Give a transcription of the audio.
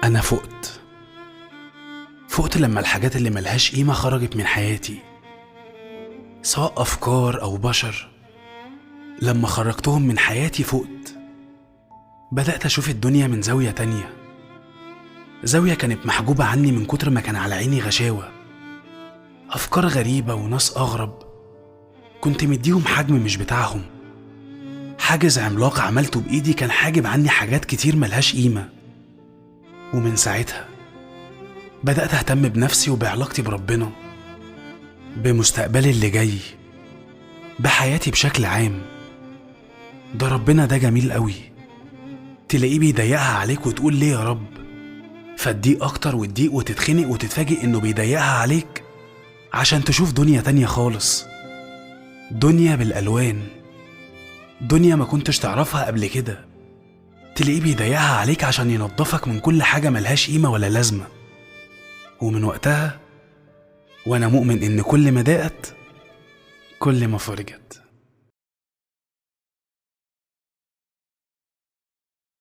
أنا فقت. فقت لما الحاجات اللي ملهاش قيمة خرجت من حياتي، سواء أفكار أو بشر. لما خرجتهم من حياتي فقت، بدأت أشوف الدنيا من زاوية تانية، زاوية كانت محجوبة عني من كتر ما كان على عيني غشاوة، أفكار غريبة وناس أغرب كنت مديهم حجم مش بتاعهم. حاجز عملاق عملته بإيدي كان حاجب عني حاجات كتير ملهاش قيمة. ومن ساعتها بدأت أهتم بنفسي وبعلاقتي بربنا، بمستقبلي اللي جاي، بحياتي بشكل عام. ده ربنا ده جميل قوي، تلاقيه بيضيقها عليك وتقول ليه يا رب، فتضيق أكتر وتضيق وتتخنق وتتفاجئ إنه بيضيقها عليك عشان تشوف دنيا تانية خالص، دنيا بالألوان، دنيا ما كنتش تعرفها قبل كده. تلاقيه بيضيقها عليك عشان ينظفك من كل حاجة ملهاش قيمة ولا لازمة. ومن وقتها وأنا مؤمن إن كل ما ضاقت كل ما فرجت.